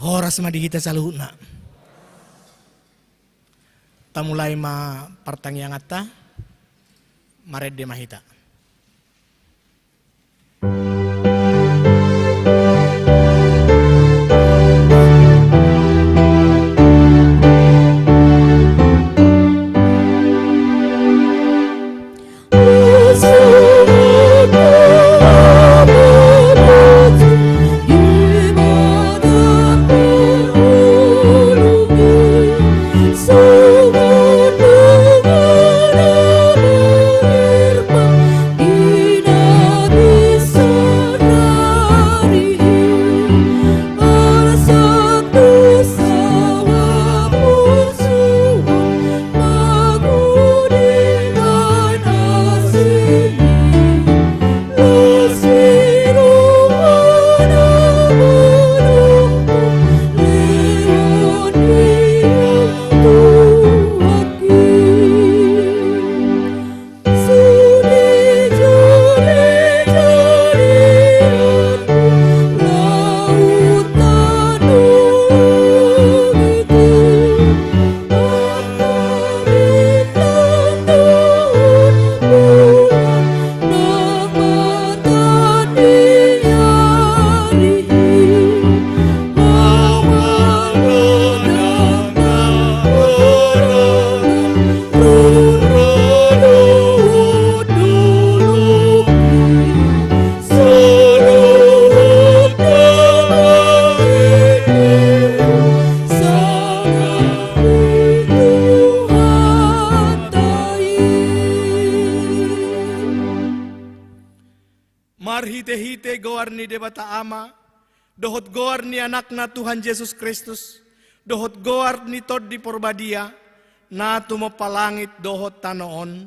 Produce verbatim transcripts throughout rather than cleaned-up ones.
Horas ma di hita saluhutna. Tamulai ma partangianganta. Marende ma hita. Marhitehite goar ni Debata Ama, dohot goar ni Anakna Tuhan Jesus Kristus, dohot goar ni Tondi Porbadia, na tumompa langit dohot tano on.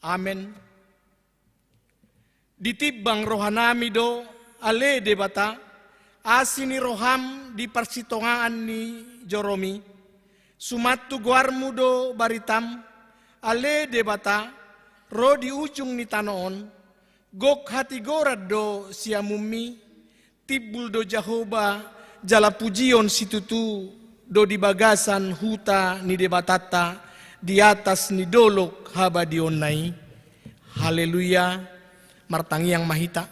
Amen. Ditimbang rohanami do, ale Debata, asi ni roham di parsitongaan ni joromi. Suman tu goarmu do baritam, ale Debata, ro di ujung ni tano on. Gok hatigoran do siamunmi, timbul do Jahowa, jala pujion situtu do di bagasan huta ni Debatanta, di atas ni dolok habadiaonna i. Haleluya. Martangiang ma hita.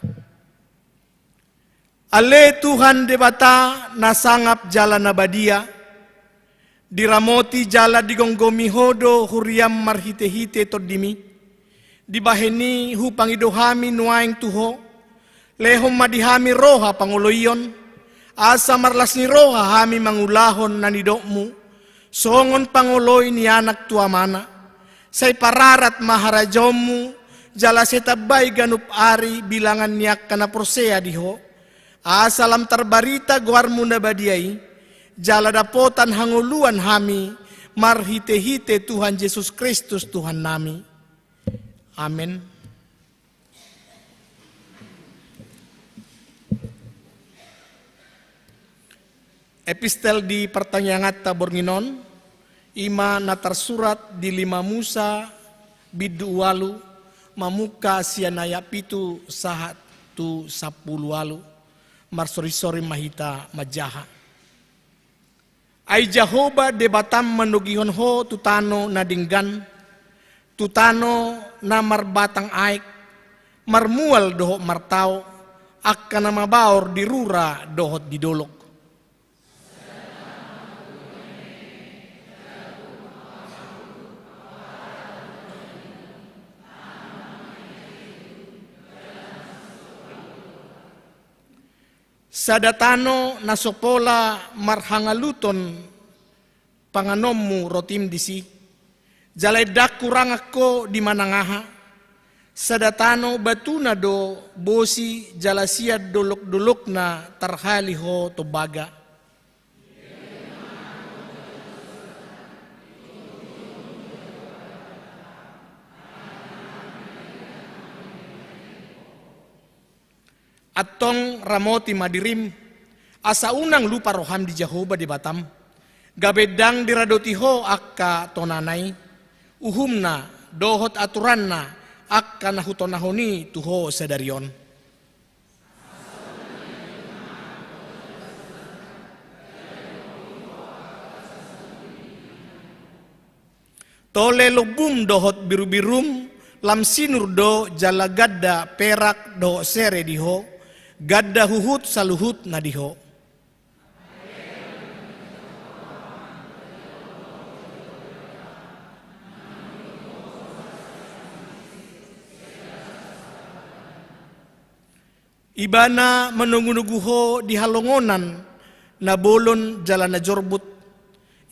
Ale Tuhan Debata na sangap jala na badia, diramoti jala digomgomi Ho do huriam marhitehite Tondimi. Dibahen i hupangido hami nuaeng tu Ho, lehon ma di hami roha pangoloion, asa marlas ni roha hami mangulahon na nidokmu, songon pangoloi ni anak tu amana. Sai pararat ma harajaonmu, jala sai tambai ganup ari bilangan ni angka na porsea di Ho. Asa lam tarbarita goarmu na badia i, jala dapotan hangoluan hami, marhitehite Tuhan Jesus Kristus Tuhannami. Amen. Epistel di partangianganta borngin on, i ma na tarsurat di lima Musa bindu ualu, mamungka sian ayat pitu sahat tu sampulu ualu, marsorinsorin ma hita manjaha. Ai Jahowa Debatam manogihon ho tu tano na denggan, tu tano na marbatang aek, marmual dohot martao, angka na mabaor di rura dohot di dolok. Sada tano na so pola marhangaluton panganonmu rotim disi, jala ndang hurangan ho di manang aha. Sada tano batuna do bosi jala sian dolokdolokna tarhali ho tombaga. Antong ramoti ma dirim, asa unang lupa roham di Jahowa Debatam, gabe ndang diradoti ho angka tonana i, uhumna dohot aturanna angka na hutonahon i tu ho sadari on. Ole lombum dohot birubirum, lam sinur do jala ganda perak dohot sere di ho, ganda huhut saluhutna di ho. Ibana manogunogu ho di halongonan na bolon jala na jorbut,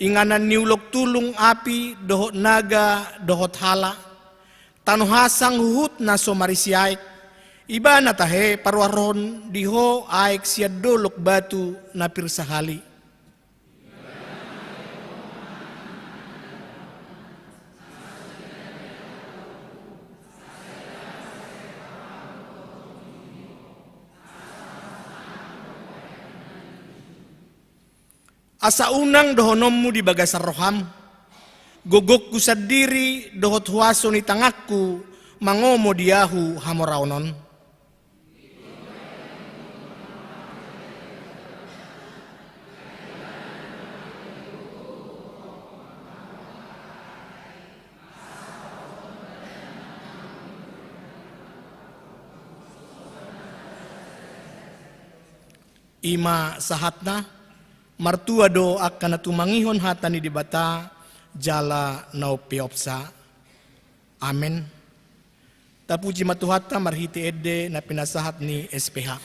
inganan ni ulok tulung api dohot naga dohot hala, tano hasang huhut na so marisi aek. Ibana tahe paruarhon di ho aek sian dolok batu na pir sahali. Asa unang dohononmu di bagasan roham, gogongku sandiri dohot huaso ni tanganku mangomo di ahu hamoraon on. I ma sahatna. Martua do angka na tumangihon hata ni Debata jala na umpeopsa. Amen. Tapuji ma Tuhanta marhite ende na pinasahat ni S P H.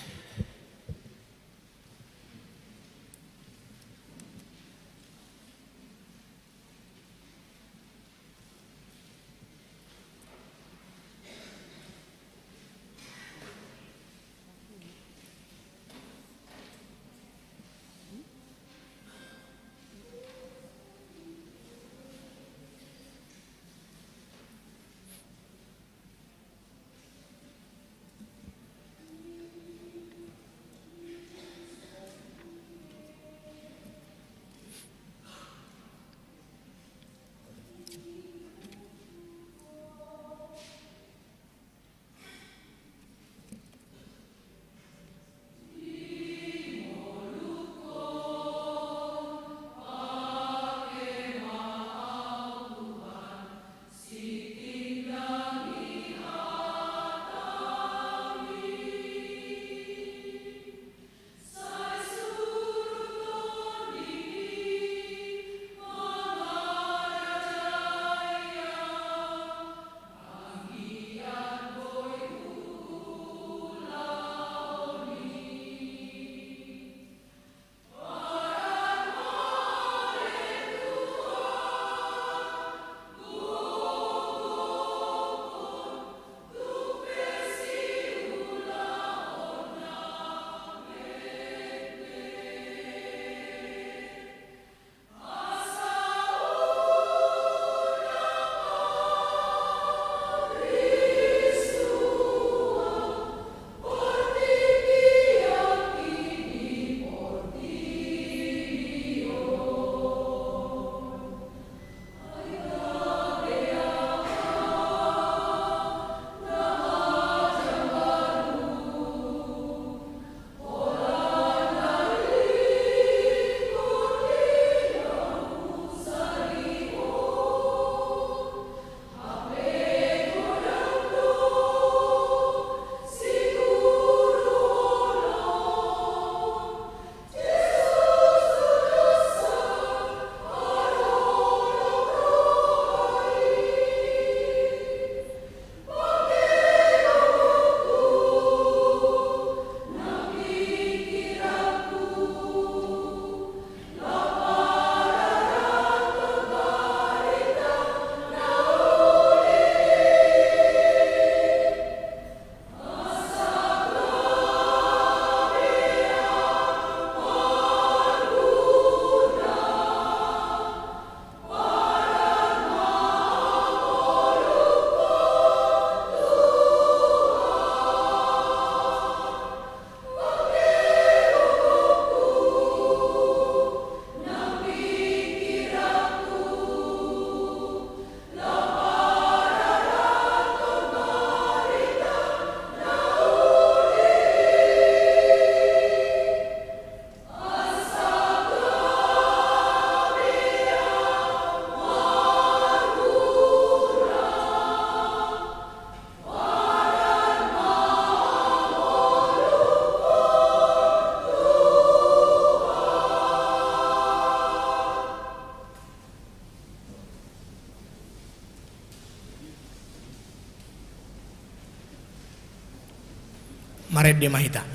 Marende ma hita.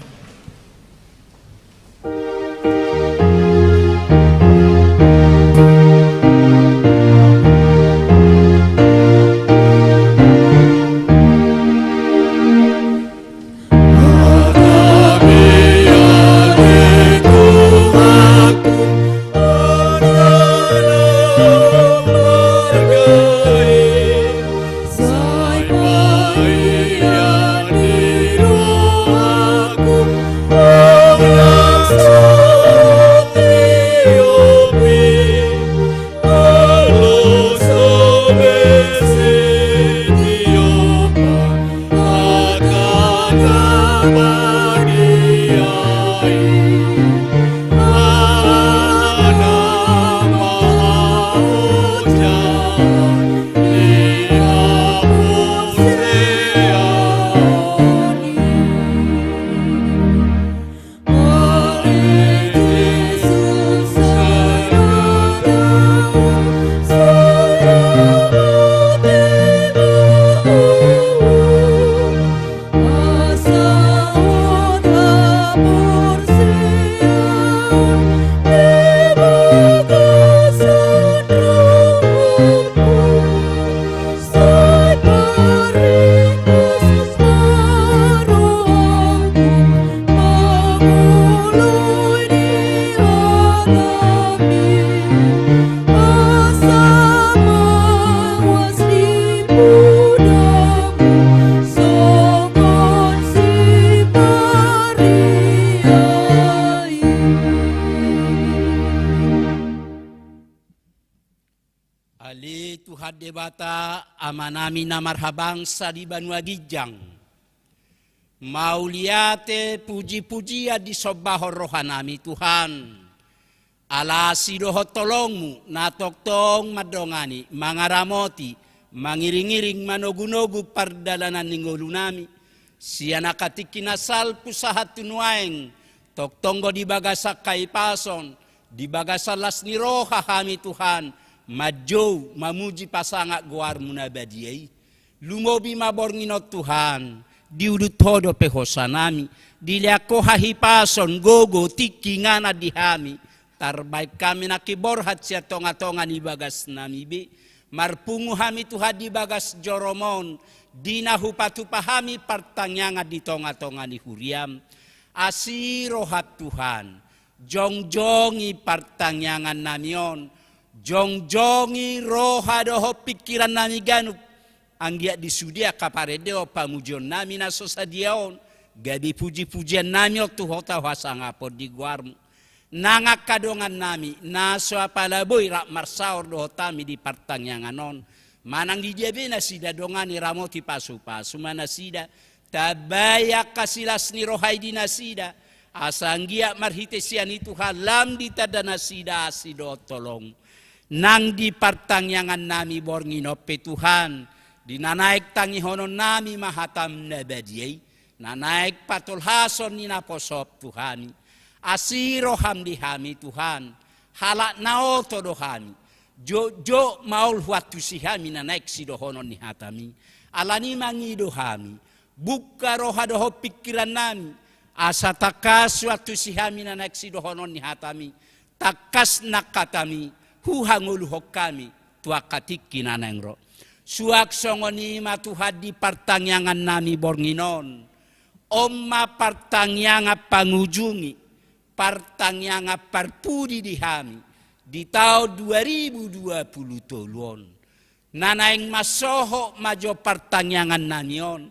Ale Tuhan Debata, Amanami na marhabangsa di banua ginjang, mauliate puji-pujian disombahon rohanami Tuhan. Ala asi dohot tolongmu na tongtong mandongani, mangaramoti, mangiring-iring, manogu-nogu pardalanan ni ngolunami. Sian angka tingki na salpu sahat tu nuaeng, tongtong do di bagasan hahipason, di bagasan las ni roha hami Tuhan, manjou, mamuji, pasangap goarmu na badia i. Lumobi ma borngin on Tuhan, diudut Ho dope hosanami, dilean Ho hahipason, gogo, tingki, inganan di hami, tarbaen hami nangkin borhat sian tonga-tonga ni bagasnami be. Marpungu hami Tuhan di bagas jorom on, di na hupatupa hami partangiangan di tonga-tonga ni huriam. Asi roham Tuhan, jongjongi partangiangannami on, jongjongi roha dohot pingkirannami ganup, anggiat di sude angka parendeon pamujionnami na so sadia on, gabe puji-pujiannami on tu Ho, tau hasangapon di goarmu. Nang angka dongannami na so apala boi rap marsaor dohot hami di partangiangan on, manang di dia be nasida dongani, ramoti, pasu-pasu ma nasida, tambai angka silas ni roha i di nasida, asa anggiat marhite sian i Tuhan lam ditanda nasida asi dohot tolong. Nang di partangiangannami borngin on pe Tuhan, di na naeng tangihononnami ma hatam na badia i, na naeng patolhason ni naposom tu hami. Asi roham di hami Tuhan, halak na oto do hami. Jotjot maol huantusi hami na naeng sidohonon ni hatami. Alani mangido hami, bungka roha dohot pingkirannami, asa tangkas huantusi hami na naeng sidohonon ni hatami. Tangkas nang hatami, huhangoluhon hami tu angka tingki na naeng ro. Suang songon i ma Tuhan di partangiangannami borngin on. On ma partangiangan pangujungi, partangiangan parpudi di hami di taon dua ribu dua puluh tolu on. Na naeng mansohot ma jo partangiangannami on,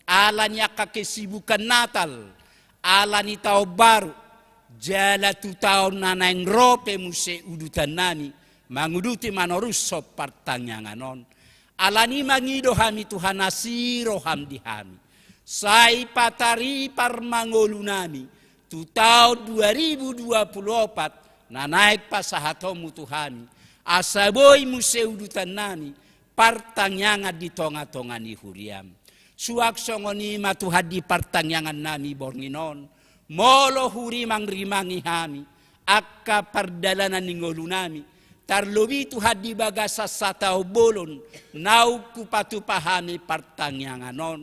ala ni angka kesibukan Natal, ala ni taon baru, jala tu taon na naeng ro pe muse udutannami, manguduti manorushon partangiangan on. Alani mangido hami Tuhan, asi roham di hami. Sai pataripar ma ngolunami tu taon dua ribu dua puluh opat na naeng pasahatonmu tu hami, asa boi muse udutannami partangiangan di tonga-tonga ni huriam. Suang songon i ma Tuhan di partangiangannami borngin on, molo hurimang-rimangi hami angka pardalanan ni ngolunami, tarlobi Tuhan di bagasan sataon bolon naung hupatupa hami partangiangan on.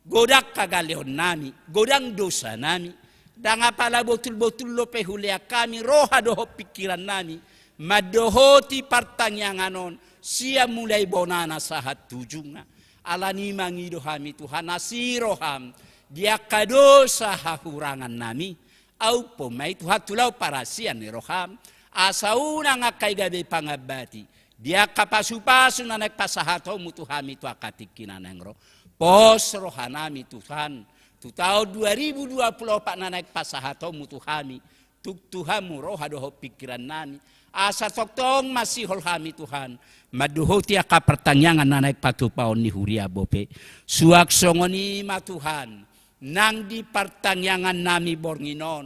godang hagaleonnami, godang dosanami, ndang apala botul-botul dope hulean hami roha dohot pingkirannami, mandohoti partangiangan on, sian mulai bonana sahat tu ujungna. Alani mangido hami Tuhan, asi roham, di angka dosa hahurangannami, ampun ma i Tuhan tu laho parasian ni roham, asa unang angka i gabe pangambati, di angka pasu-pasu na naeng pasahatonmu tu hami tu angka tingki na naeng ro. Pos rohanami Tuhan, tu taon dua ribu dua puluh opat na naeng pasahatonmu tu hami, tung Tuhanmu roha dohot pingkirannami, asa tongtong masihol hami Tuhan, mandohoti angka partangiangan na naeng patupahon ni huriam dope. Suang songon i ma Tuhan, nang di partangiangannami borngin on,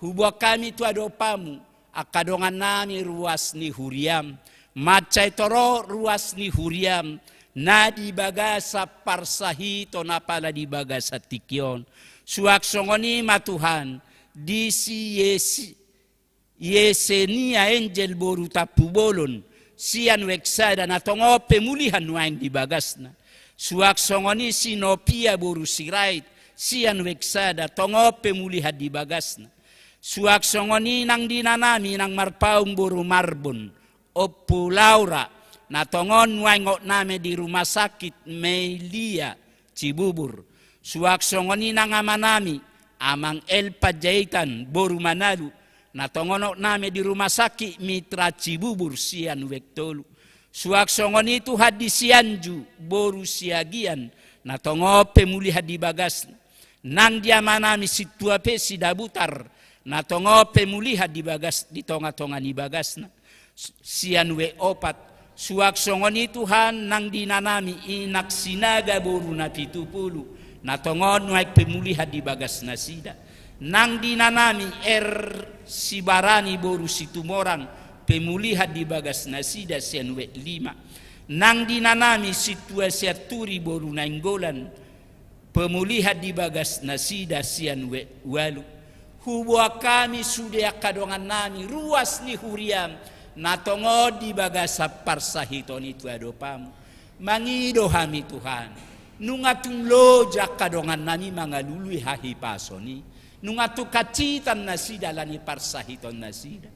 huboan hami tu adopanmu, angka dongannami ruas ni huriam, mansai torop ruas ni huriam, na di bagasan parsahiton apala di bagasan tingki on. Suang songon i ma Tuhan, di si Yesi-, Yesenia Angel boru Tampubolon, sian Uek Sada na tongon pemulihan nuaeng di bagasna. Suang songon i si Nopia boru Sirait, sian Uek Sada, tongon pemulihan di bagasna. Suang songon i nang di inanami nang Marpaung boru Marbon, Ompu Laura, na tongon nuaeng otnami di Rumah Sakit Meilia Cibubur. Suang songon i nang amanami, Amang El Panjaitan boru Manalu, na tongon otnami di Rumah Sakit Mitra Cibubur sian Uek Tolu. Suang songon i Tuhan di Sianju boru Siagian, na tongon pemulihan di bagasna. Nang di amanami sintua pe Sidabutar, na tongon pemulihan di bagas, di tonga-tonga ni bagasna. S-, sian Uek Opat, suang songon i Tuhan nang di inanami Inak Sinaga boru Napitupulu, na tongon nuaeng pemulihan di bagasnasida. Nang di inanami Er Sibarani boru Situmorang, pemulihan di bagasnasida sian Uek Lima. Nang di inanami sintua Sianturi boru Nainggolan, pemulihan di bagasnasida sian Uek Ualu. Huboan hami sude angka dongannami ruas ni huriam, na tongon di bagasan parsahiton i tu adopanmu. Mangido hami Tuhan, nunga tung loja angka dongannami mangalului hahipason i, nunga tung hansitan nasida alani parsahitonnasida.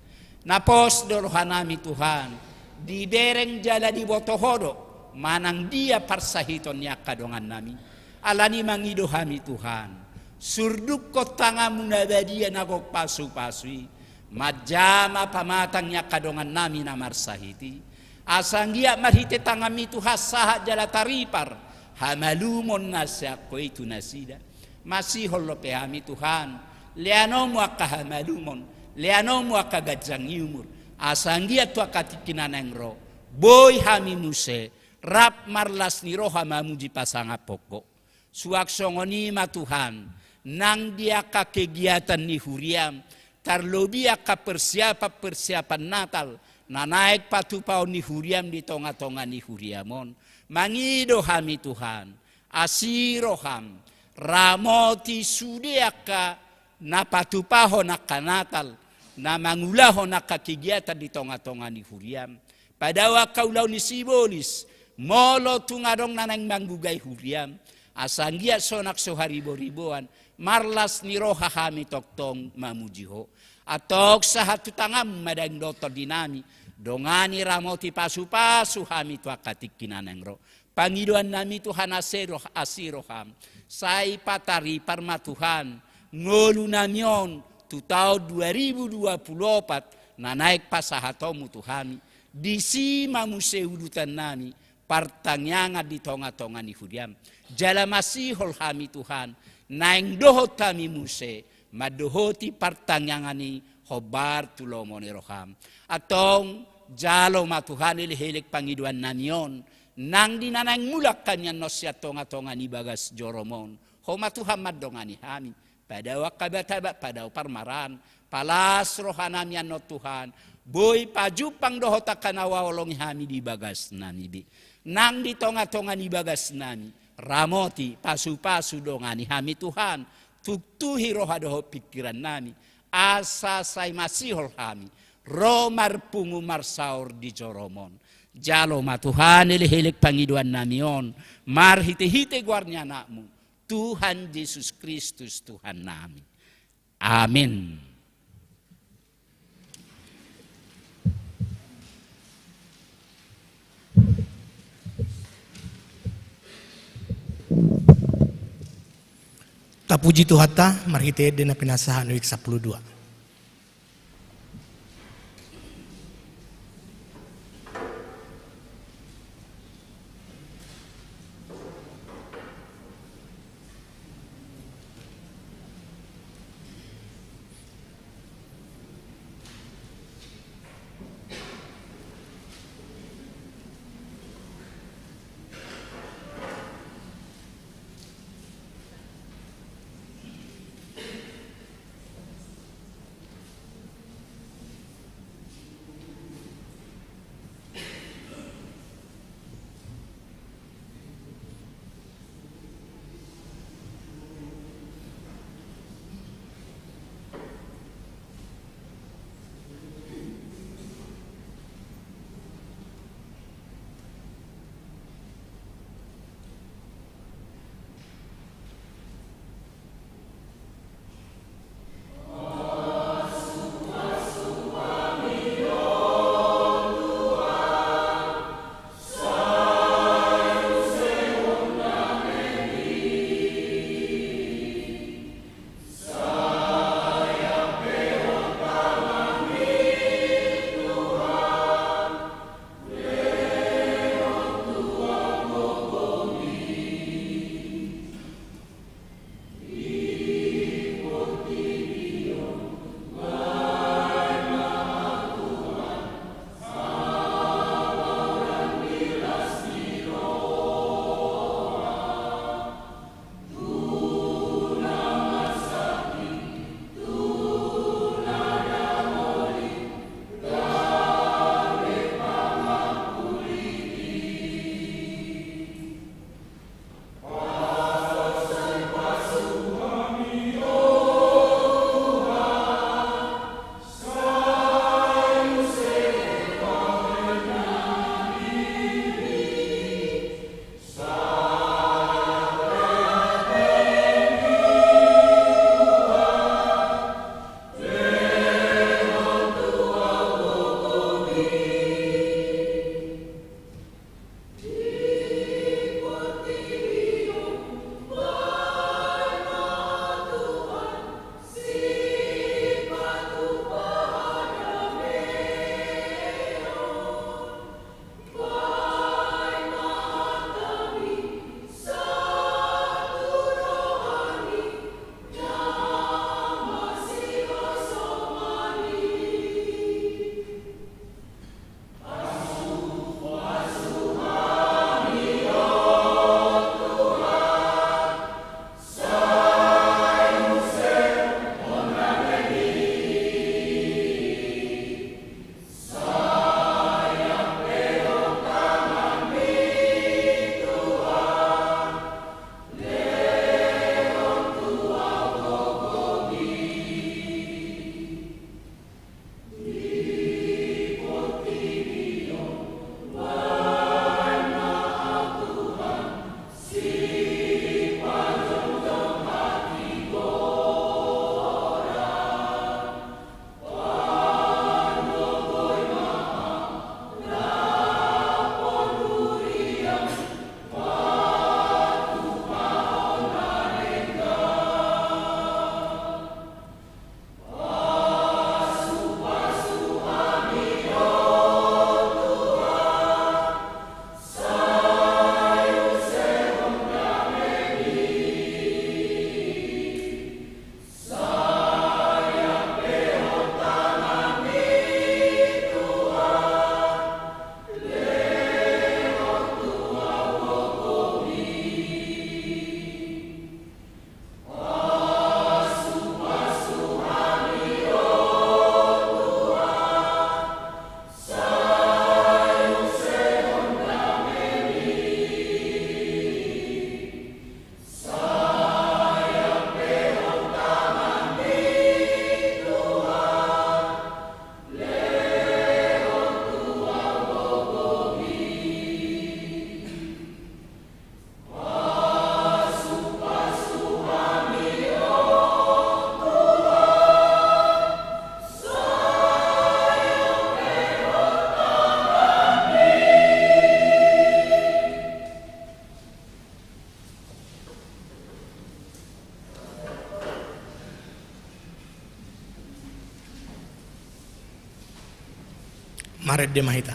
Na pos do rohanami Tuhan, dibereng jala diboto Ho do manang dia parsahiton ni angka dongannami. Alani mangido hami Tuhan, surdukkon tanganmu na badia na gok pasu-pasu i, manjama pamatang ni angka dongannami na marsahit i. Asa anggiat marhite tanganmi Tuhan sahat jala taripar hamalumon na sian Ho i tu nasida. Masihol dope hami Tuhan, leanonmu angka hamalumon, leanonmu angka ganjang ni umur, asa anggiat tu angka tingki na naeng ro, boi hami muse rap marlas ni roha mamuji pasangaphon Ho. Suang songon i ma Tuhan, nang di angka kegiatan ni huriam, tarlobi angka persiapan-persiapan Natal na naeng patupahon ni huriam di tonga-tonga ni huriam on. Mangido hami Tuhan, asi roham, ramoti sude angka na patupahon angka Natal, na mangulahon angka kegiatan di tonga-tonga ni huriam. Padao angka ulaon ni sibolis, molo tung adong na naeng manggugai huriam, asa anggiat sonang so haribo-riboan, marlas ni roha hami tongtong mamuji Ho. Antong sahat tu tanganmu ma daging dohot tondinami, dongani ramoti pasu-pasu hami tu angka tingki na naeng ro. Pangidoannami Tuhan, asi roh-, asi roham, sai pataripar ma Tuhan ngolunami on tu taon dua ribu dua puluh opat na naeng pasahatonmu tu hami. Disi ma muse udutannami partangiangan di tonga-tonga ni huriam. Jala masihol hami Tuhan, naeng dohot hami muse mandohoti partangiangan i hombar tu lomo ni roham. Antong jalo ma Tuhan elek-elek pangidoannami on, nang di na naeng mulak hami annon sian tonga-tonga ni bagas jorom on, Ho ma Tuhan mandongani hami. Padao angka batabat, padao parmaraan, palas rohanami annon Tuhan, boi pajumpang dohot angka na huhaholongi hami di bagasnami be. Nang di tonga-tonga ni bagasnami, ramoti, pasu-pasu, dongani hami Tuhan, tuktuhi roha dohot pingkirannami, asa sai masihol hami ro marpungu marsaor di jorom on. Jalo ma Tuhan elek-elek pangidoannami on, marhite-hite goar ni Anakmu, Tuhan Jesus Kristus Tuhan nami. Amin. Tapuji Tuhanta marhite ende na pinasahat nai sampulu dua. Rende ma hita.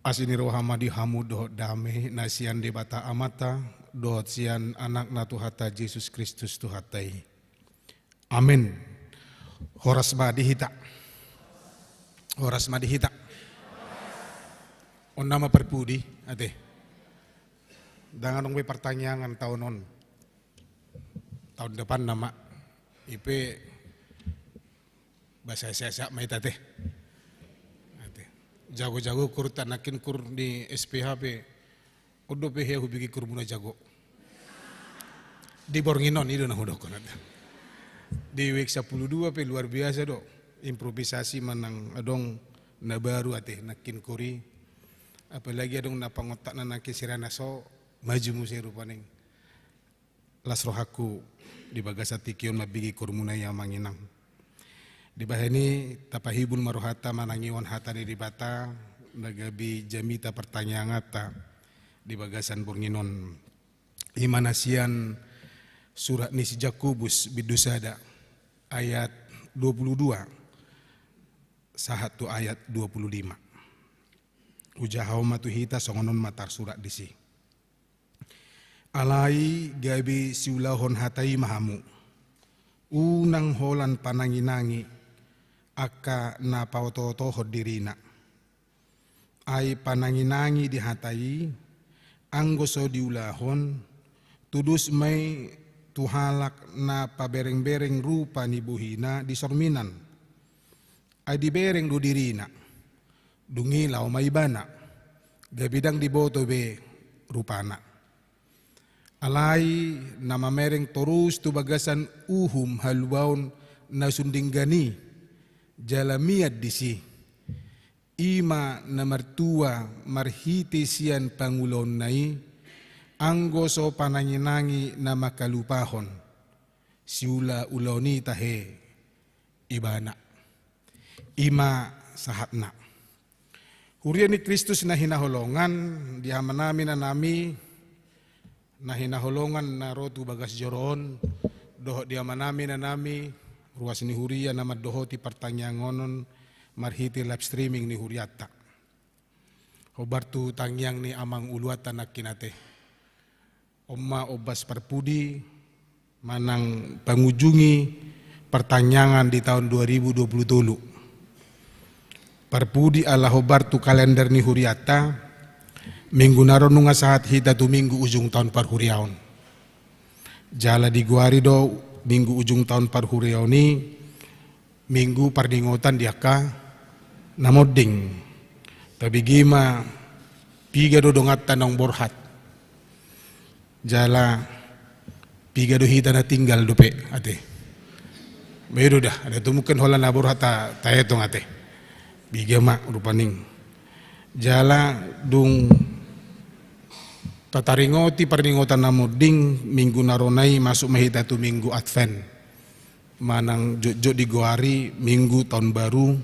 Asi ni roha ma di hamu dohot dame na sian Debata Amanta dohot sian Anakna Tuhanta Jesus Kristus Tuhanta i. Amen. Horas ma di hita. Horas ma di hita. On nama parpudi, ate. Ndang adong be partangiangan taon on. Taon depan nama. I pe basa sehat-sehat ma hita, ate. Ate. Jago-jago kur ta nangkin kur di S P H pe. On dope hea hubege kurmuna jago. Di borngin on i do na hudokkon, ate. Di week sampulu dua pe luar biasa do. Improvisasi manang adong na baru, ate, nangkin kur i. Apalagi adong na pangontakna nangkin sira na so maju muse rupani. Las rohangku di bagasan tingki on mambege kurmuna i, amang inang. Dibahen i tapahibul ma rohanta manangihon hata ni Debata na gabe jamita partangianganta di bagasan borngin on. I ma na sian surat ni si Jakobus bindu sada ayat dua pulu dua sahat tu ayat dua pulu lima. Hujahahon ma tu hita, songon on ma tarsurat disi. Alai gabe siulahon hata i ma hamu. Unang holan panangi-nangi angka na paoto-otohon dirina. Ai panangi-nangi di hata i, anggo so diulahon, tudos ma i tu halak na pabereng-bereng rupa ni bohina di sorminan. Ai dibereng do dirina, dung i laho ma ibana, gabe ndang diboto be rupana. Alai na mamereng torus tu bagasan uhum haluaon na sun denggan i, jala mian disi, i ma na martua marhite sian pangulaonna i, anggo so panangi-nangi na mangkalupahon, siula ulaon i tahe ibana. I ma sahatna. Huria ni Kristus na hinaholongan, di amanami, inanami na hinaholongan na ro tu bagas joro on, dohot di amanami, inanami ruas ni huria na mandohoti partangiangan on marhite live streaming ni hurianta. Hombar tu tangiang ni amang uluanta nangkin, ate. On ma ombas parpudi manang pangujungi partangiangan di taon dua ribu dua pulu tolu. Parpudi ala hombar tu kalender ni hurianta, minggu na ro nunga sahat hita tu minggu ujung taon parhuriaon. Jala digoari do minggu ujung taon parhuriaon i minggu parningotan di angka na monding. Tabege ma piga do donganta naung borhat. Jala piga do hita na tinggal dope, ate. Bae do da, ada tu mungkin holan na borhat ta, taetong, ate. Piga ma rupani. Jala dung tataringoti parningotan na monding, minggu na ro nai masuk ma hita tu minggu Advent. Manang jotjot digoari minggu taon baru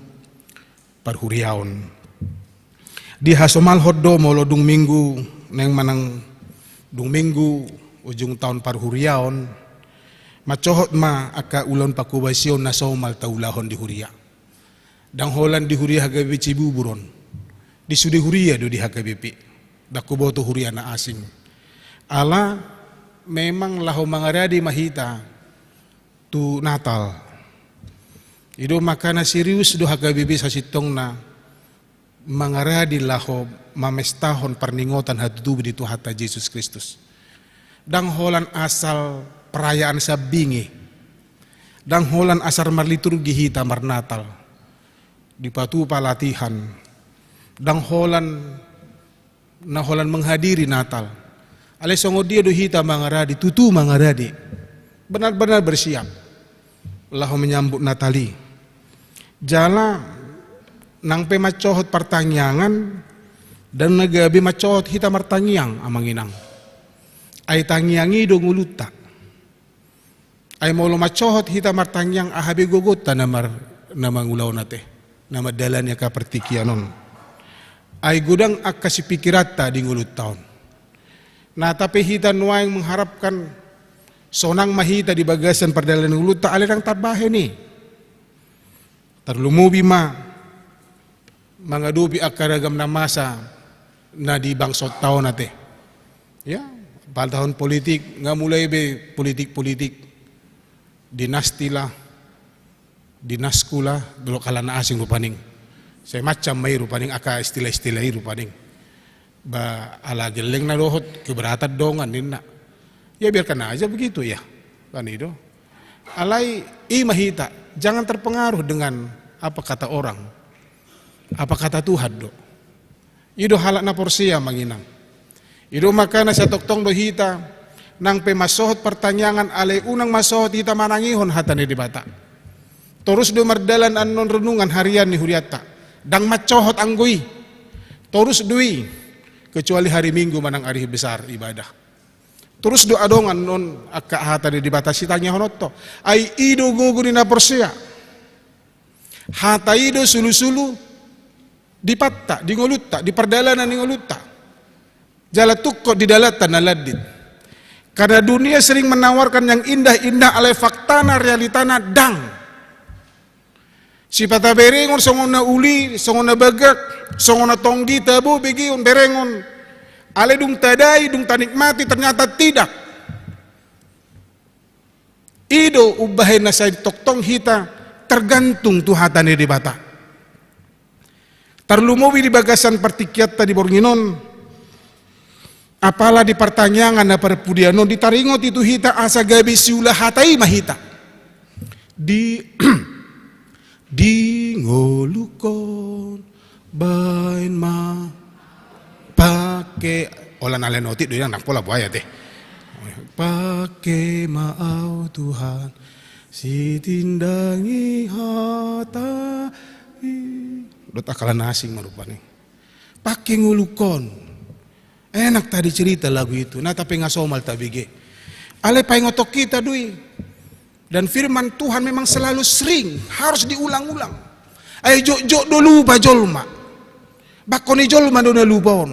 parhuriaon. Dihasomalhon do molo dung minggu naeng manang dung minggu ujung taon parhuriaon, mancohot ma angka ulaon pangkobasion na somal taulahon di huria. Ndang holan di huria H K B P Cibubur on, di sude huria do di H K B P. Ndang huboto huria na asing. Ala memang laho mangaradi ma hita tu Natal. I do makana serius do H K B P sasintongna mangaradi laho mamestahon parningotan hatutubu ni Tuhanta Jesus Kristus. Ndang holan asal perayaan sambing i. Ndang holan asal marliturgi hita marnatal. Dipatupa latihan. Ndang holan na holan menghadiri Natal. Alai songon dia do hita mangaradi, tutu mangaradi. Benar-benar bersiap laho menyambut Natal i. Jala nang pe mansohot partangiangan, ndang na gabe mansohot hita martangiang, amang inang. Ai tangiang i do ngolunta. Ai molo mansohot hita martangiang, aha be gogonta na mar-, na mangulahon ate, na mandalani angka partingkian on. Ai godang angka sipikiranta di ngolunta on. Nah, tapi hita nuaeng mengharapkan sonang ma hita di bagasan pardalanan ni ngolunta, alai ndang tarbahen i. Tarlumobi ma mangadopi angka ragam na masa na di bangsonta on ate. Ya, pada tahun politik, nga mulai be politik-politik. Dinasti lah, dinasku lah, dolok halak na asing rupani. Sai macam ma i rupani, angka istilah-istilah i rupani. Ba ala gelleng na dohot, keberatan dongan ninna. Ya, biarkan aja begitu ya. Kan i do. Alai i ma hita, jangan terpengaruh dengan apa kata orang. Apa kata Tuhan do. I do halak na porsea, amang inang. I do makana sai tongtong do hita, nang pe mansohot partangiangan, alai unang mansohot hita manangihon hata ni Debata. Torus do mardalan annon renungan harian ni hurianta. Ndang mansohot anggo i. Torus do i. Kecuali hari Minggu manang hari besar ibadah. Torus do adong annon angka hata ni Debata sitangihononta. Ai i do gogo ni na porsea. Hata i do sulu-sulu di patta, di ngolunta, di pardalanan ni ngolunta. Jala tungkot di dalanta na landit. Karena dunia sering menawarkan yang indah-indah, alai faktana, realitana ndang. Sipata berengon songon na uli, songon na bagak, songon na tonggi, tabo begeon, berengon. Alai dung tadai, dung tanikmati, ternyata tidak. I do umbahen na sai tongtong hita tergantung tu hata ni Debata. Tarlumobi di bagasan partingkianta di borngin on, apala di partangiangan na parpudian on, ditaringoti tu hita asa gabe siula hata i ma hita. Di, di ngolungkon baen ma pake, ola na lenotik do inang, ndang pola buaya te. Pake ma au Tuhan, sitindangi hata i. Dot angka halak na asing ma rupani. Pake ngolungkon. Enak tadi cerita lagu itu, nah, tapi nga somal tabege. Alai paingothon hita do i. Dan firman Tuhan memang selalu sering, harus diulang-ulang. Ai jotjot do lupa jolma. Bangko ni jolma do na lupa on.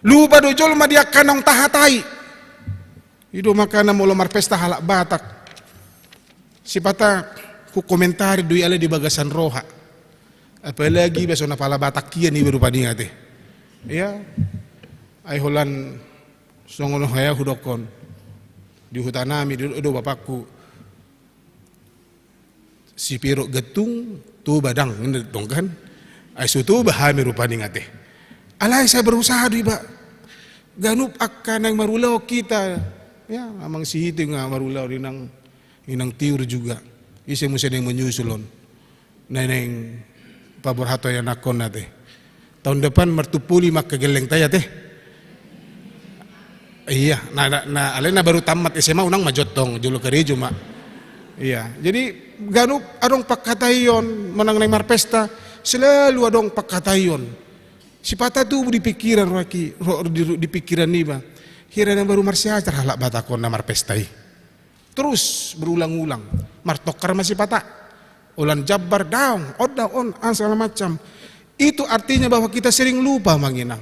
Lupa do jolma di angka naung tahatai. I do makana molo marpesta halak Batak, sipata hukomentari do i alai di bagasan roha. Apalagi iba songon apala Batak hian iba rupani ate. Ia, ai holan songon hea hudokkon. Di huta nami do, do bapakku. Sipirok gantung, Toba ndang, ninna tong kan. Ai so Toba hami rupani ate. Alai sai berusaha do iba. Ganup angka naeng marulaon hita. Ya, amang Sihite nga marulaon, inang, inang Tiur juga. Ise muse naeng menyusul on. Naeng paborhat anakkon ate. Tahun depan martumpuli ma angka gellengta i ate. Ia, na, na, na, alai na baru tamat S M A unang ma jontong, jolo karejo ma. Ia, jadi ganup adong pangkataion, manang naeng marpesta, selalu adong pangkataion. Sipata tubu di pikiran rohaki, ro-, di, di pikiran niba. Hira naeng baru marsiajar halak Batak on na marpesta i. Terus berulang-ulang. Martongkar ma sipata. Holan jambar daong, on daong, on, ah, segala macam. Itu artinya bahwa kita sering lupa, amang inang.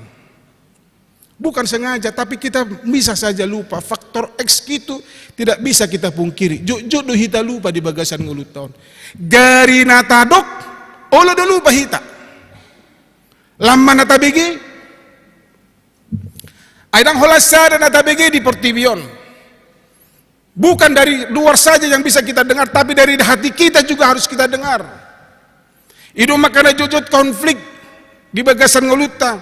Bukan sengaja, tapi kita bisa saja lupa. Faktor X itu tidak bisa kita pungkiri. Jotjot do hita lupa di bagasan ngolunta on. Gari na tadok, olo do lupa hita. Lam ma na tabege, Ai ndang holan sada na tabege di portibi on. Bukan dari luar saja yang bisa kita dengar, tapi dari hati kita juga harus kita dengar. I do makana jotjot konflik di bagasan ngolunta,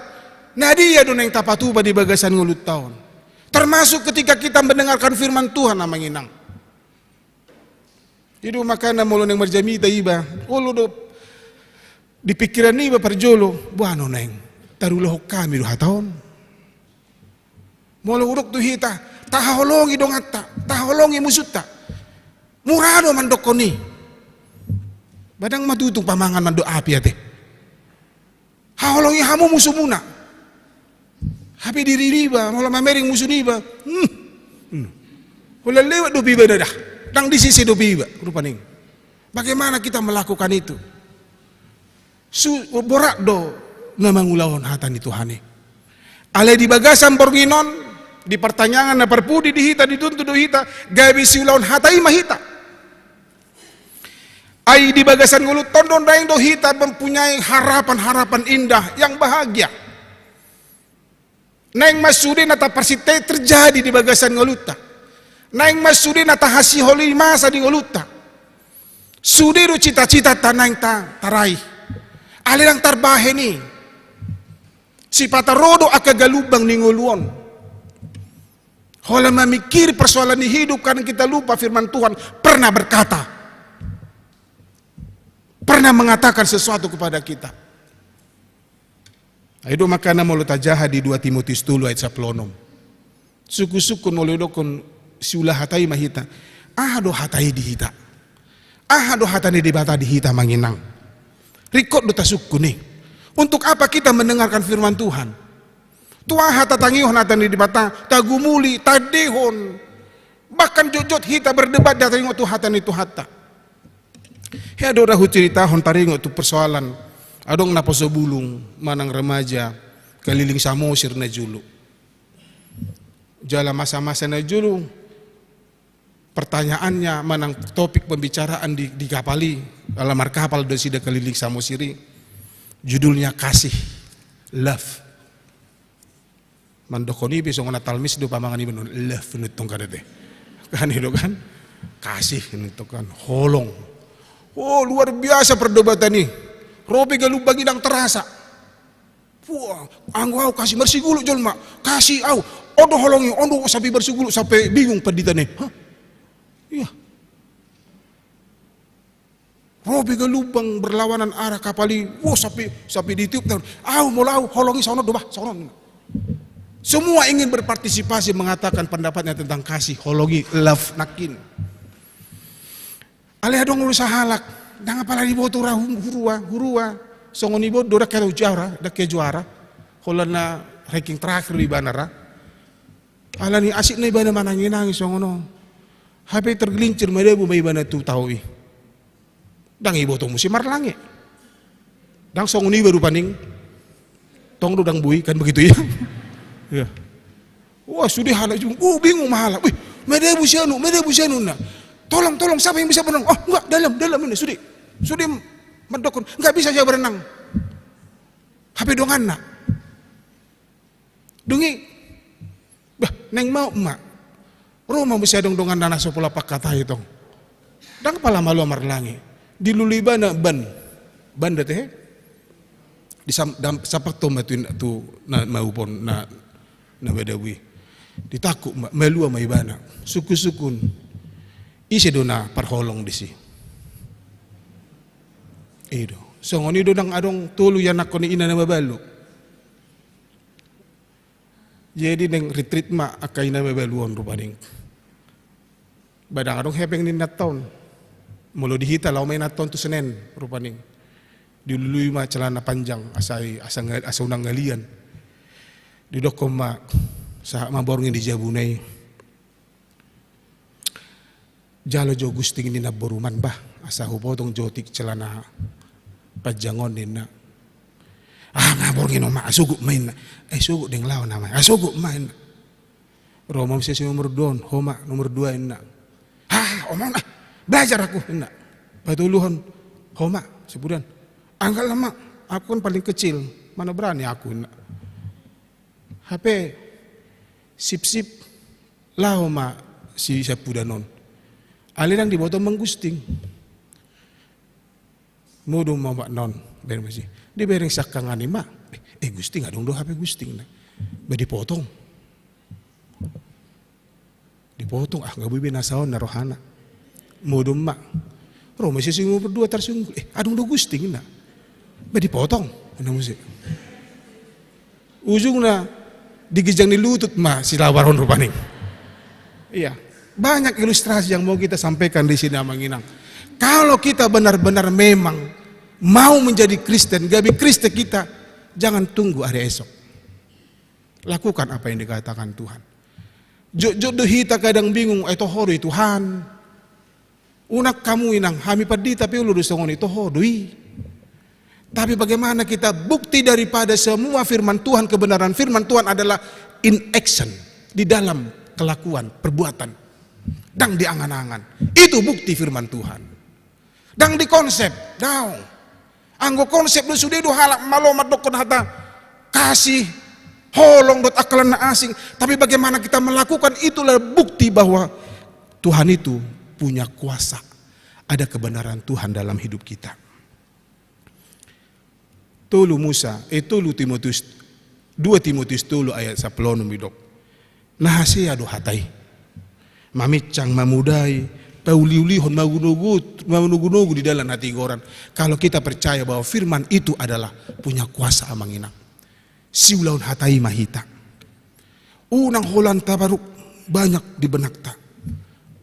na dia do naeng tapatupa di bagasan ngolunta on. Termasuk ketika kita mendengarkan firman Tuhan, amang inang. I do makana molo naeng marjamita iba, olo do di pikiran iba parjolo, boano naeng tarulahon hami do hata on. Molo hudok tu hita, tahaholongi donganta, tahaholongi musunta. Mura do mandokkon i. Ba ndang matutung pamangan mandok api ate. Haholongi hamu musumuna. Hape diri niba, molo mamereng musu niba. Hmm. Hmm. Holan lewat dope ibana da. Ndang disise dope iba, rupani. Bagaimana kita melakukan itu? Su-, borat do na mangulahon hata ni Tuhan i. Alai di bagasan borngin on, di partangiangan na parpudi di hita, dituntut do hita, gabe siulahon hata i ma hita. Ai di bagasan ngolunta on do naeng do hita mempunyai harapan-harapan indah yang bahagia. Naeng ma sude na taparsinta i terjadi di bagasan ngolunta. Naeng ma sude na tahasiholi masa di ngolunta. Sude do cita-citanta naeng ta-, taraih. Alai ndang tarbahen i. Sipata ro do angka galumbang ni ngolu on. Holan mamikiri persoalan ni hidup, kadang kita lupa firman Tuhan pernah berkata, pernah mengatakan sesuatu kepada kita. Ai do makana molo tajaha di dua Timotius tolu ayat sampulu onom. Sungkun-sungkun molo didokkon siula hata i ma hita. Aha do hata i di hita? Aha do hata ni Debata di hita, amang inang? Ringkot do tasungkun i. Untuk apa kita mendengarkan firman Tuhan? Tu aha tatangihon hata ni Debata, tagumuli, taendehon. Bahkan jotjot hita berdebat di taringot tu hata ni Tuhanta. Hea do ra huceritahon taringot tu persoalan, adong naposo bulung manang remaja kaliling Samosir na jolo. Jala masa-masa na jolo, pertanyaannya manang topik pembicaraan di, di kapal i, ala markapal do nasida kaliling Samosir i, judulnya kasih, love. Mandokkon i pe songon na talmis do pamangan iba, non love nuntung kan ate. Kan i do kan? Kasih nuntung kan, holong. Oh, luar biasa perdebatan i. Ro pe galumbang i ndang terasa. Wah, anggo au kasih, marsigulu jolma. Kasih au. On do holong i, on do, sampe marsigulu, sampe bingung pandita i. Hah? Iya. Ro pe galumbang berlawanan arah kapal i, wah, sampe, sampe ditiup, au, molo au, holong i songon on do bah, songon on. Semua ingin berpartisipasi mengatakan pendapatnya tentang kasih, holong i, love, nangkin. Alai adong do sahalak, ndang apala diboto ra hu-, huria, huria, songon i boto do, ndang hea juara, ndang hea juara, holan na ranking terakhir do ibana ra. Alani asik na ibana manangi-nangi songon on. Hape tergelincir madabu ma ibana tu tao i. Ndang iboto muse marlange. Ndang songon iba rupani. Tong do ndang boi, kan begitu ya? Iya. Wah, sude halak jung, oh, bingung ma halak. Wih, madabu si anu, madabu si anu na. Tolong, tolong, siapa yang bisa berenang? Oh, enggak, dalam, dalam ini, sude. Sude mandokkon, enggak bisa saya berenang. Hape donganna. Dung i, bah, naeng maup ma. Ro ma muse adong donganna na so pola pangkatai tong. Ndang pala malua marlange. Dilului ibana ban. Ban do ate he? Disam-, dam-, sampakton ma tu in-, tu na maup on na, na madabu i. Ditangkup ma, malua ma ibana. Sungkun-sungkun. Ise do na parholong disi? I do. Songon i do ndang adong tolu ianakhon ni ina na mabalu. Jadi naeng ritrit ma angka ina mabalu on rupani. Ba ndang adong hepeng ni inanta on. Molo di hita laho ma inanta on tu Senen rupani. Dilului ma celana panjang, asa i, asa nga-, asa unang ngalian. Didokkon ma, sahat ma borngin di jabuna i. Jalo jo gusting ni namborum an bah, asa hupotong jo otik celana panjang on ninna. Ah, nga borngin on ma, ah, sogot ma inna. Eh, sogot deng laho nama, ah, sogot ma inna. Ro ma muse si nomor dua on, ho ma, nomor dua inna. Ah, omon ah, belajar aku inna. Patoluhon, ho ma, sapudan. Angkat ma, aku kan paling kecil, mana berani aku inna. Hape, Sipsip, laho ma si sampudan on. Alai ndang diboto manggusting. Modom ma ombak non, bereng ma si. Dibereng siangkangan i ma. Eh, eh, gusting, adong do hape gusting na. Ba dipotong. Dipotong, ah, nga boi be na saon na rohana. Modom ma. Ro ma si si nomor dua tarsunggul. Eh, adong do gusting na. Ba dipotong. Na muse. Ujungna di ginjang ni lutut ma si labar on rupani. Iya. Banyak ilustrasi yang mau kita sampaikan di sini, Amang Inang. Kalau kita benar-benar memang mau menjadi Kristen, gabe Kristen kita, jangan tunggu hari esok. Lakukan apa yang dikatakan Tuhan. Jotjot do hita kadang bingung, eh, toho do i Tuhan. Unang hamu, Inang, hami pandita pe olo do songon i, toho do i. Tapi bagaimana kita bukti daripada semua firman Tuhan, kebenaran firman Tuhan adalah in action, di dalam kelakuan, perbuatan, ndang di angan-angan. Itu bukti firman Tuhan. Ndang di konsep, daong. Anggo konsep do sude do halak malo mandokkon hata kasih, holong dohot angka na asing. Tapi bagaimana kita melakukan, itulah bukti bahwa Tuhan itu punya kuasa. Ada kebenaran Tuhan dalam hidup kita. Tolu Musa, eh, tolu Timotius, dua Timotius tolu ayat sampulu onom didok. Na hasea do hata i. Maminsang, mamodai, pauliulihon, magunogu-, magunogunogu di dalan hatigoran. Kalau kita percaya bahwa firman itu adalah punya kuasa, Amang Inang. Siulahon hata i ma hita. Unang holan tabaruk banyak di benakta.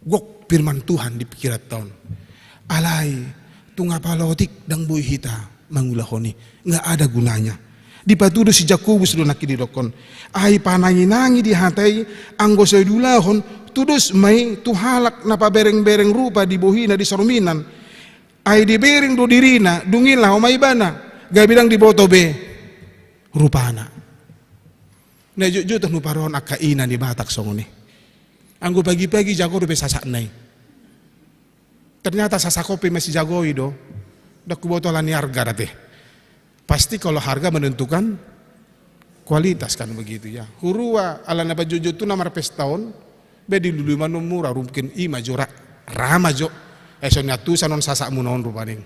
Gok firman Tuhan di pingkiranta on. Alai, tung apala otik ndang boi hita mangulahon i. Nggak ada gunanya. Dipatudos si Jakobus do nangkin didokkon. Ai pananginangi di hata i, anggo so diulahon, tudos ma i tu halak na paberengbereng rupa di bohina di sorminan. Ai dibereng do dirina, dung i laho ma ibana. Gabe ndang diboto be rupana. Na jotjot on huparrohahon angka ina ni Batak songon i. Anggo pagipagi jago dope sasakna i. Ternyata sasak on pe masijagoi do. Ndang huboto ala ni arga da te. Pasti kalau harga menentukan kualitas kan begitu ya. Hurua ala na pajotjot tu na marpesta on, be dilului ma non mura, mungkin i ma jo ra, ra ma jo. Eh, songon i antusan on sasakmuna on rupani.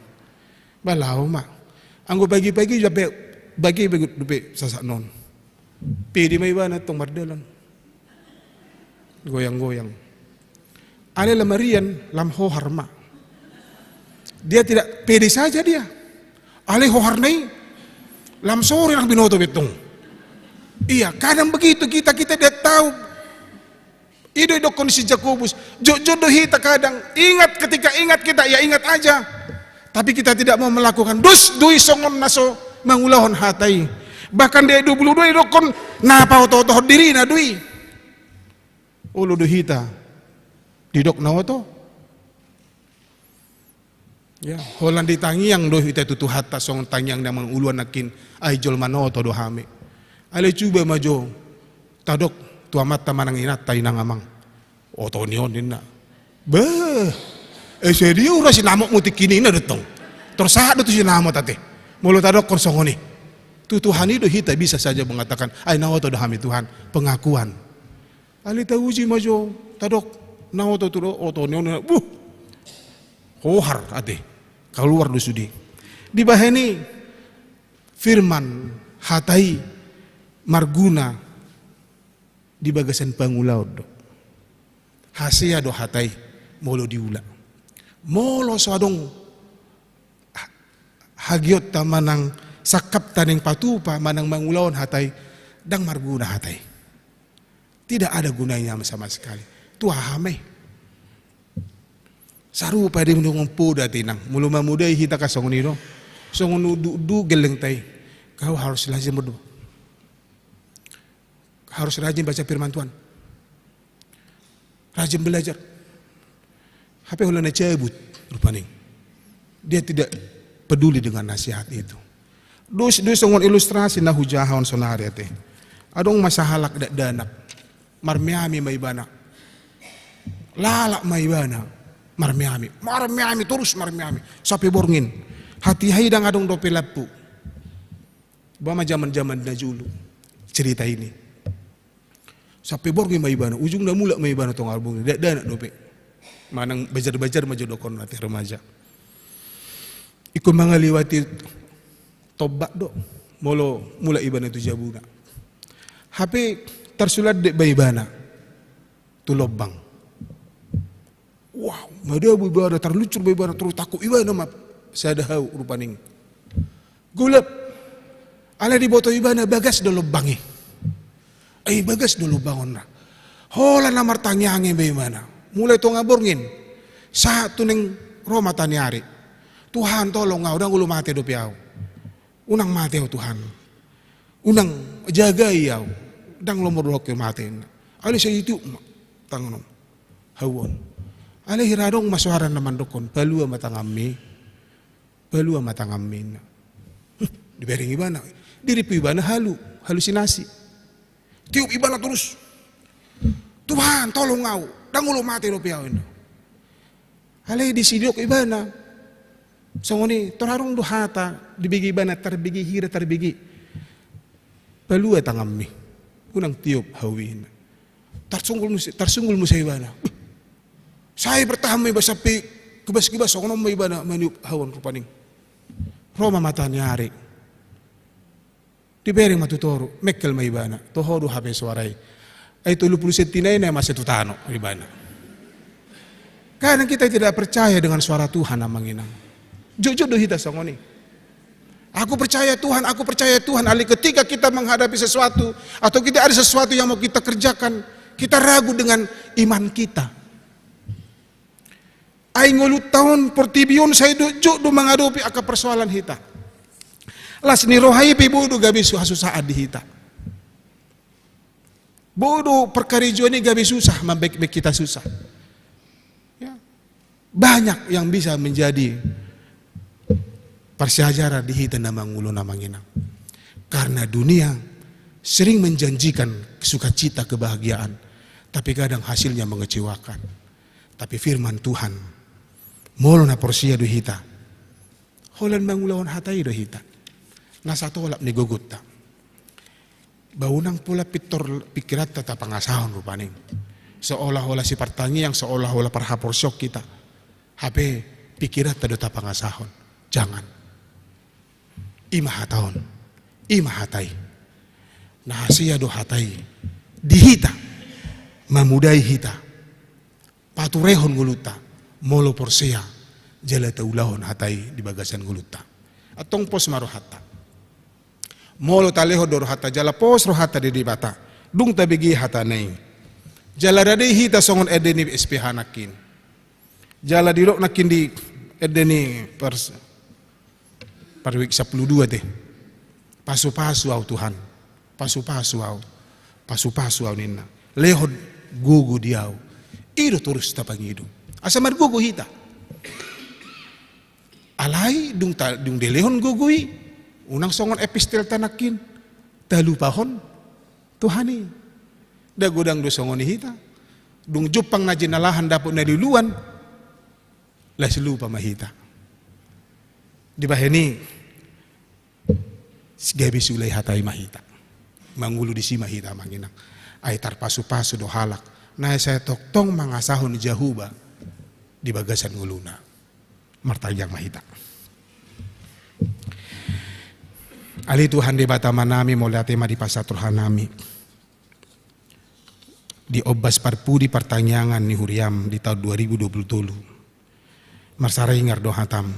Ba laho ma. Anggo pagipagi dope, bagi be dope sasakna on. Pede ma ibana tong mardalan. Goyang-goyang. Alai lam arian, lam hohar ma. Dia tidak pede saja dia. Alai hoharna i, lam sore ndang binoto be tong. Iya, kadang begitu kita, kita tidak tahu. I do didokkon si Jakobus, jotjot do hita kadang, ingat, ketika ingat kita, ya ingat aja. Tapi kita tidak mau melakukan. Dos do i songon na so mangulahon hata i. Bahkan di ayat dua puluh dua didokkon, na paotootohon dirina do i. Olo do hita didok na oto? Ya, holan ditangiang do hita tu Tuhanta songon tangiang na manguluan nangkin, ai jolma na oto do hami. Alai cuba ma jo tadok tu amanta manang inanta, inang amang. Oto ni on ninna. Beh, eh, ise dia ura sinamotmu tingki ninna do tong. Tor sahat do tu sinamot ate. Molo tadokkon songon i. Tu Tuhan i do hita bisa saja mengatakan, ai na oto do hami Tuhan, pengakuan. Alai tauji ma jo, tadok, na oto tu do, oto ni on, buh. Hohar ate, kaluar do sude. Dibahen i firman hata i marguna di bagasan pangulaon do. Hasea do hata i molo diula. Molo so adong ha-, hagionta manang sangkapta naeng patupa manang mangulahon hata i, ndang marguna hata i. Tidak ada gunanya sama sekali. Tu aha ma i? Sarupa do i molo songon poda, inang. Molo mamodai hita kan songon i do. Songon udu-udu gellengta i. Kau harus rajin berdoa. Harus rajin baca firman Tuhan. Rajin belajar. Hape holan na cabut rupani. Dia tidak peduli dengan nasihat itu. Dos, dos songon ilustrasi na hujahahon sonari ate. Adong ma sahalak dakdanak. Marmeami ma ibana. Lalap ma ibana. Marmeami. Marmeami, torus marmeami. Sampe borngin. Hatiha i ndang adong dope lampu. Umpama zaman-zaman na jolo cerita ini. Sampe borngin ma ibana, ujungna mulak ma ibana tonga borngin, dakdanak dope. Manang bajar-bajar ma jo dohonon na ti remaja. Ingkon mangaliwati tombak do, molo mulak ibana tu jabuna. Hape tarsulandek ma ibana tu lombang. Wah, madabu ibana, tarluncur ma ibana, tarluncur, takut ibana ma sada hau rupani. Golap. Alai diboto ibana bagas do lombang i. Ai bagas do lombang on ra. Holan na martangiang ma ibana. Mulai tonga borngin. Sahat tu naeng ro mata ni ari. Tuhan, tolong au, ndang olo mate dope au. Unang mate au Tuhan. Unang jagai au. Ndang lomo dohot au mate. Alai sai ditiup ma tangan on. Hau on. Alai hira adong ma suara na mandokkon, palua ma tanganmi. Palua ma tanganmi. Huh, dibereng ibana. Dirimpu ibana halu, halusinasi. Tiup ibana torus. Tuhan, tolong au. Ndang olo mate dope au, ninna. Alai disi didok ibana. Songon i, tor adong do hata, dibege ibana, tarbege hira, tarbege. Palua tanganmi. Unang tiop hau i, ninna. Tarsunggul muse, tarsunggul muse ibana. Sai bertahan ma ibana sampe kebas-kebas, songon on ma ibana maniop hau on rupani. Ro ma mata ni ari. Dibereng ma tu toru, mengkel ma ibana. Toho do hape suara i. Ai tolu pulu senti na i na masa tu tano ibana. Kadang kita tidak percaya dengan suara Tuhan, amang inang. Jujur do hita songon i. Aku percaya Tuhan, aku percaya Tuhan. Alai ketika kita menghadapi sesuatu, atau kita ada sesuatu yang mau kita kerjakan, kita ragu dengan iman kita. Ai ngolunta on, portibi on, sai do jotjot do mangadopi angka persoalan hita. Las ni roha i pe boi do gabe su-, hasusaan di hita. Boi do parkarejoan i gabe susah, mambaen hita susah. Ya. Banyak yang bisa menjadi parsiajaran di hita na mangolu, amang inang. Karena dunia sering menjanjikan sukacita, kebahagiaan, tapi kadang hasilnya mengecewakan. Tapi firman Tuhan, molo na porsea do hita, holan mangulahon hata i do hita. Na satolap ni gogonta. Ba unang pola pintor pikiranta tapangasahon rupani. Seolah-olah sipartangiang, seolah-olah parhaporseaon hita. Hape pikiranta do tapangasahon. Jangan. I ma hata on. I ma hata i. Na hasea do hata i di hita. Mamudai hita. Paturehon ngolunta, molo porsea, jala taulahon hata i di bagasan ngolunta. Antong pos ma rohanta. Molo talehon do rohanta, jala pos rohanta di Debata, dung tabege hata na i. Jala rade hita songon ende ni S P H nangkin. Jala didok nangkin di ende ni pers-, Paruik sampulu dua te. Pasu-pasu au Tuhan. Pasu-pasu au. Pasu-pasu au ninna. Lehon gogo di au. I do torus tapangido. Asa margogo hita. Alai dung ta-, dung dilehon gogo i. Unang songon epistelta nangkin. Talupahon Tuhan i. Nda godang do songon i hita. Dung jumpang na jinalahan dapot na niluluan. Las lupa ma hita. Dibahen i, gabe siulahon hata i ma hita. Mangolu disi ma hita, amang inang. Ai tarpasu-pasu do halak na sai tongtong mangasahon Jahowa di bagasan ngoluna. Martangiang ma hita. Ale Tuhan Debata Amanami, mauliate ma di pasahat rohanami. Di ombas parpudi partangiangan ni huriam di taon dua ribu dua pulu tolu. Marsaringar do hatam.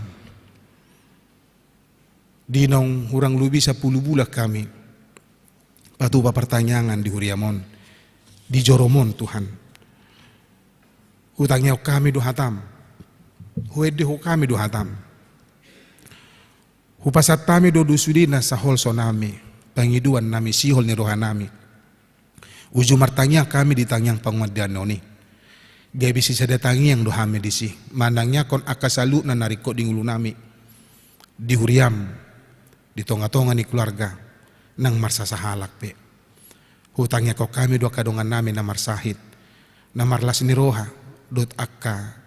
Di naung hurang lobi sampulu bulan hami patupa partangiangan di huriam on, di jorom on Tuhan. Hutangiangkon hami do hatam. Huendehon hami do hatam. Hupasahat hami do sude na saholsonami, pangidoannami, sihol ni rohanami. Uju martangiang hami di tangiang pangandaion on i. Gabe sisada tangiang do hami disi. Manangiangkon angka saluhutna na ringkot di ngolunami. Di huriam, di tonga-tonga ni keluarga, nang marsasahalak pe. Hutangiangkon hami do angka dongannami na marsahit, na marlas ni roha, dohot angka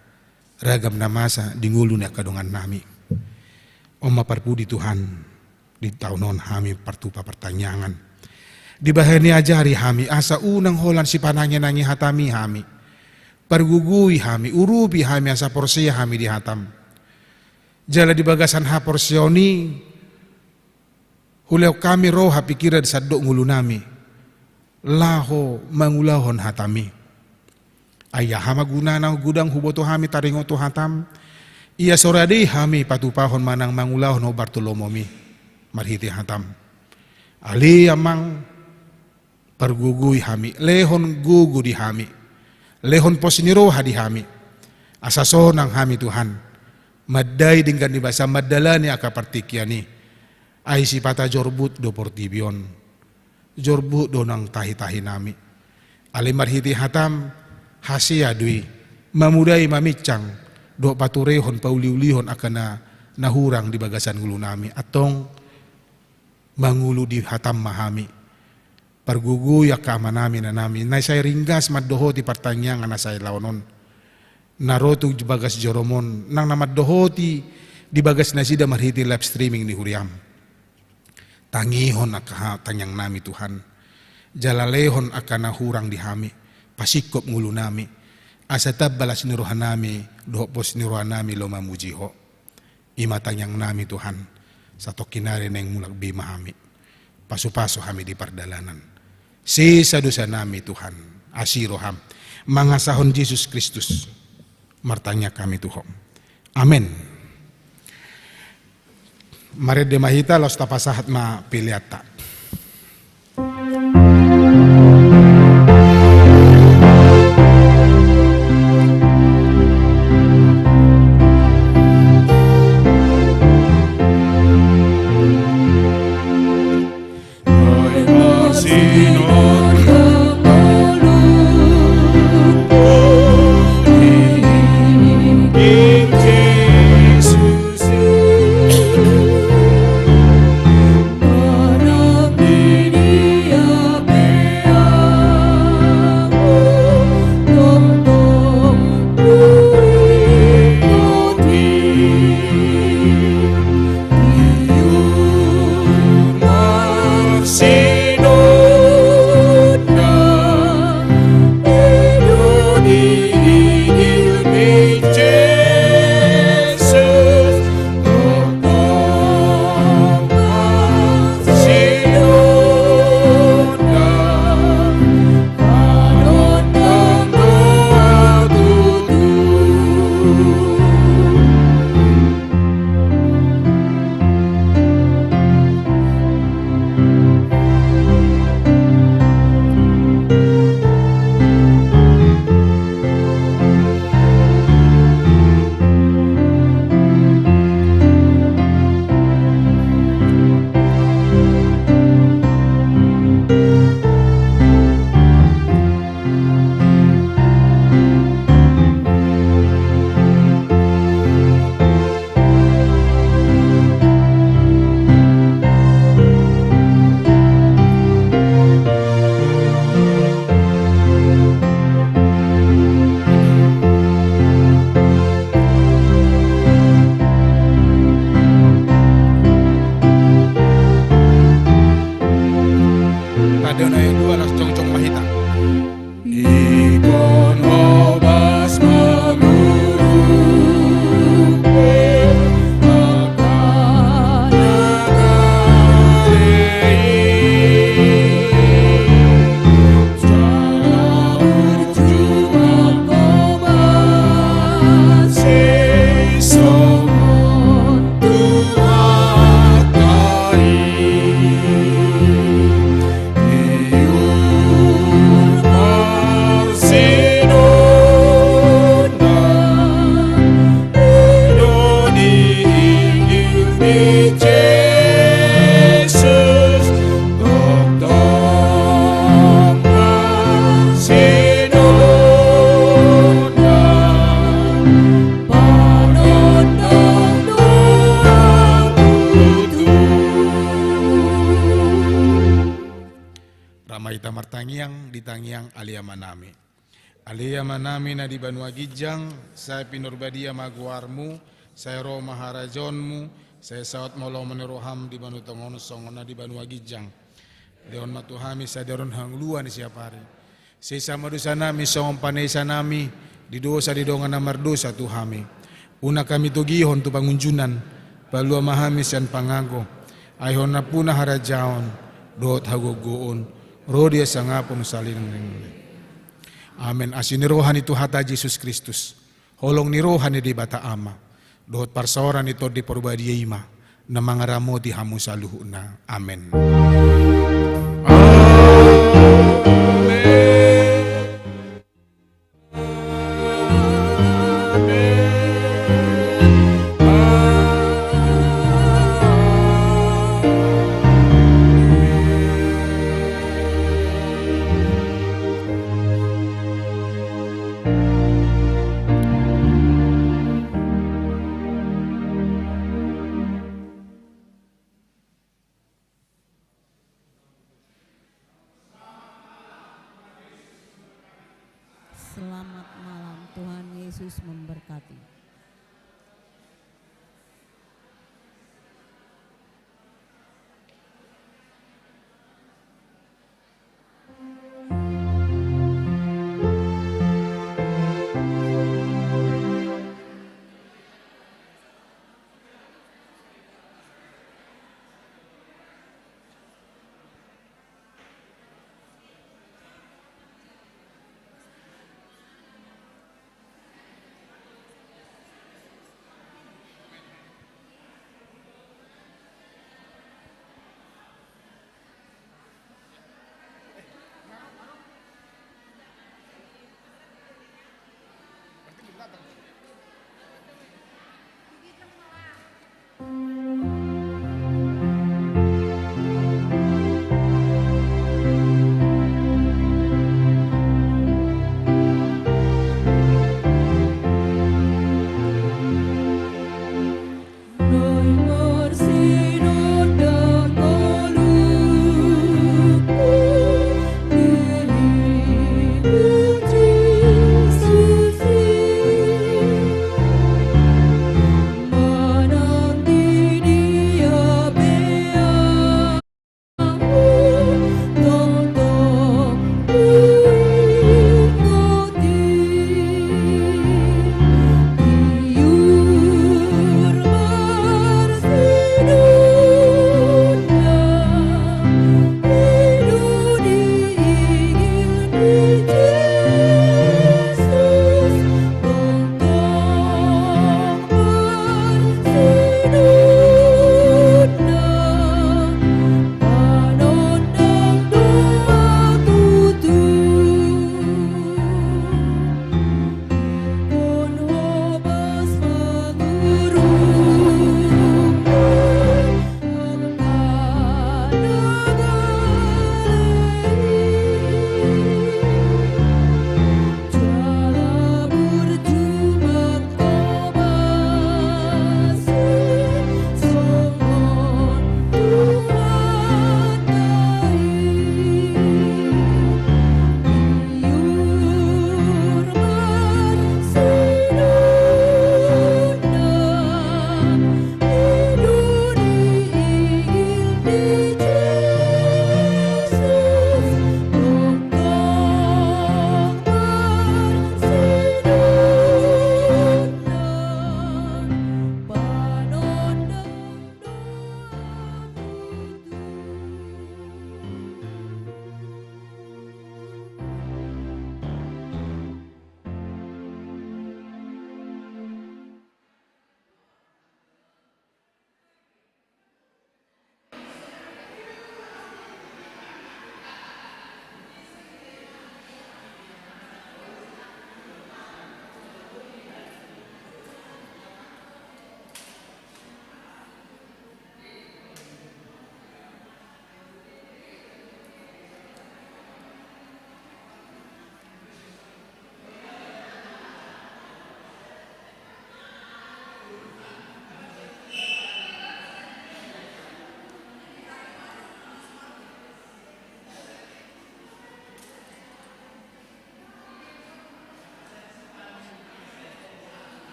ragam na masa di ngolu ni angka dongannami. On ma parpudi Tuhan, di taon on hami partupa partangiangan. Dibahen i ajari hami asa unang holan sipanange-nange hataMi hami. Pargogoi hami, urupi hami asa porsea hami di hataM. Jala di bagasan haporseaon i, hulehon hami roha, pikiran, sandok ngolunami laho mangulahon hataMi. Ai aha ma gunana godang huboto hami taringot tu hataM, ia so rade hami patupahon manang mangulahon hombar tu lomoMi marhite hataM? Ale Amang, pargogoi hami, lehon gogo di hami, lehon pos ni roha di hami, asa sonang hami, Tuhan, mandai denggan ni basa, mandalani angka partingkian i. Ai sipata jorbut do portibi on, jorbut do nang tahi-tahinami. Alai marhite hataM, hasea do i mamudai, maminsang, dohot paturehon, pauli-ulihon angka na, na hurang di bagasan ngolunami. Antong, mangolu di hataM ma hami. Pargogoi angka amanami, inanami na sai ringgas mandohoti partangiangan na sai laon on, na ro tu bagas joroM on, nang na mandohoti di bagas nasida marhite live streaming ni huriaM. Tangihon angka ha-, tangiangnami, Tuhan. Jala lehon angka na hurang di hami, pasingkop ngolunami, asa tamba las ni rohanami dohot pos ni rohanami laho mamuji Ho. I ma tangiangnami, Tuhan. Satongkin nari naeng mulak be ma hami. Pasu-pasu hami di pardalanan. Sesa dosanami, Tuhan. Asi rohaM. Mangasahon Jesus Kristus, martangiang hami tu Ho. Amen. Marende ma hita, laos tapasahat ma peleanta. Pade na dua, laos jongjong ma hita. Ingkon hobas mangurupi angka na gale i, jala unjungan hobas i songon Tuhanta i. Ra ma hita martangiang di tangiang Ale Amanami. Ale Amanami na di banua ginjang, sai pinarbadia ma goarMu, sai ro ma harajaonMu, sai saut ma lomo ni rohaM di banua tonga on songon na di banua ginjang. Lehon ma tu hami sadari on hangoluan siapari. Sesa ma dosanami songon panesanami di dosa di dongan na mardosa tu hami. Unang hami togihon tu pangunjunan, palua ma hami sian pangago. Ai hon nampuna harajaon dohot hagogoon, ro di hasangapon salelenglelengna. Amen. Asi ni roha ni Tuhanta Jesus Kristus, holong ni roha ni Debata Ama, dohot parsaoran ni Tondi Parbadia i ma na mangaramoti hamu saluhutna. Amen. Selamat malam, Tuhan Yesus memberkati.